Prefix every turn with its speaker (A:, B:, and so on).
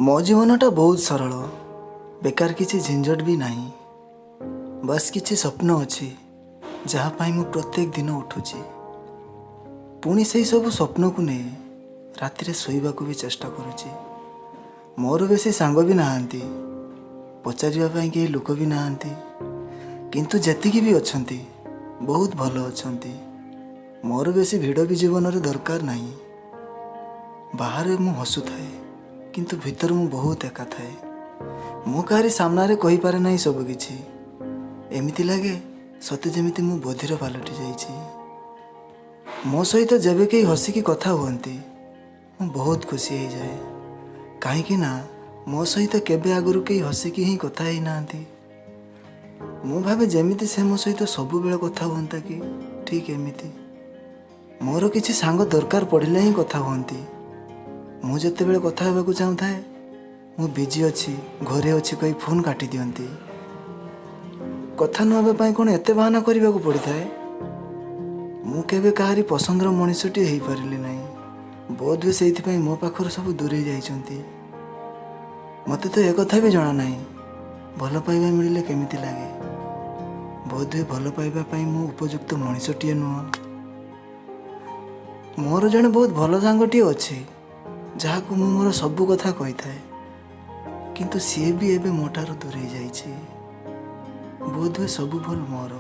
A: ମୋ ଜୀବନଟା ବହୁତ ସରଳ, ବେକାର କିଛି ଝିଞ୍ଝଟ ବି ନାହିଁ। ବାସ୍ କିଛି ସ୍ୱପ୍ନ ଅଛି, ଯାହା ପାଇଁ ମୁଁ ପ୍ରତ୍ୟେକ ଦିନ ଉଠୁଛି। ପୁଣି ସେଇ ସବୁ ସ୍ୱପ୍ନକୁ ନେଇ ରାତିରେ ଶୋଇବାକୁ ବି ଚେଷ୍ଟା କରୁଛି। ମୋର ବେଶୀ ସାଙ୍ଗ ବି ନାହାନ୍ତି, ପଚାରିବା ପାଇଁ କେହି ଲୋକ ବି ନାହାନ୍ତି, କିନ୍ତୁ ଯେତିକି ବି ଅଛନ୍ତି ବହୁତ ଭଲ ଅଛନ୍ତି। ମୋର ବେଶୀ ଭିଡ଼ ବି ଜୀବନରେ ଦରକାର ନାହିଁ। ବାହାରେ ମୁଁ ହସୁଥାଏ, କିନ୍ତୁ ଭିତରେ ମୁଁ ବହୁତ ଏକା ଥାଏ। ମୁଁ କାହାରି ସାମ୍ନାରେ କହିପାରେ ନାହିଁ ସବୁ କିଛି। ଏମିତି ଲାଗେ ସତେ ଯେମିତି ମୁଁ ବଧିର ପାଲଟି ଯାଇଛି। ମୋ ସହିତ ଯେବେ କେହି ହସିକି କଥା ହୁଅନ୍ତି, ମୁଁ ବହୁତ ଖୁସି ହେଇଯାଏ, କାହିଁକି ନା ମୋ ସହିତ କେବେ ଆଗରୁ କେହି ହସିକି ହିଁ କଥା ହେଇନାହାନ୍ତି। ମୁଁ ଭାବେ ଯେମିତି ସେ ମୋ ସହିତ ସବୁବେଳେ କଥା ହୁଅନ୍ତା କି, ଠିକ୍ ଏମିତି। ମୋର କିଛି ସାଙ୍ଗ ଦରକାର ପଡ଼ିଲେ ହିଁ କଥା ହୁଅନ୍ତି। ମୁଁ ଯେତେବେଳେ କଥା ହେବାକୁ ଚାହୁଁଥାଏ, ମୁଁ ବିଜି ଅଛି, ଘରେ ଅଛି କହି ଫୋନ୍ କାଟି ଦିଅନ୍ତି। କଥା ନ ହେବା ପାଇଁ କ'ଣ ଏତେ ବାହାନା କରିବାକୁ ପଡ଼ିଥାଏ? ମୁଁ କେବେ କାହାରି ପସନ୍ଦର ମଣିଷଟିଏ ହେଇପାରିଲି ନାହିଁ। ବୋଧହୁଏ ସେଇଥିପାଇଁ ମୋ ପାଖରୁ ସବୁ ଦୂରେଇ ଯାଇଛନ୍ତି। ମୋତେ ତ ଏକଥା ବି ଜଣା ନାହିଁ ଭଲ ପାଇବା ମିଳିଲେ କେମିତି ଲାଗେ। ବୋଧହୁଏ ଭଲ ପାଇବା ପାଇଁ ମୁଁ ଉପଯୁକ୍ତ ମଣିଷଟିଏ ନୁହଁ। ମୋର ଜଣେ ବହୁତ ଭଲ ସାଙ୍ଗଟିଏ ଅଛି, ଯାହାକୁ ମୁଁ ମୋର ସବୁ କଥା କହିଥାଏ, କିନ୍ତୁ ସିଏ ବି ଏବେ ମୋ ଠାରୁ ଦୂରେଇ ଯାଇଛି। ବୋଧହୁଏ ସବୁ ଭୁଲ ମୋର।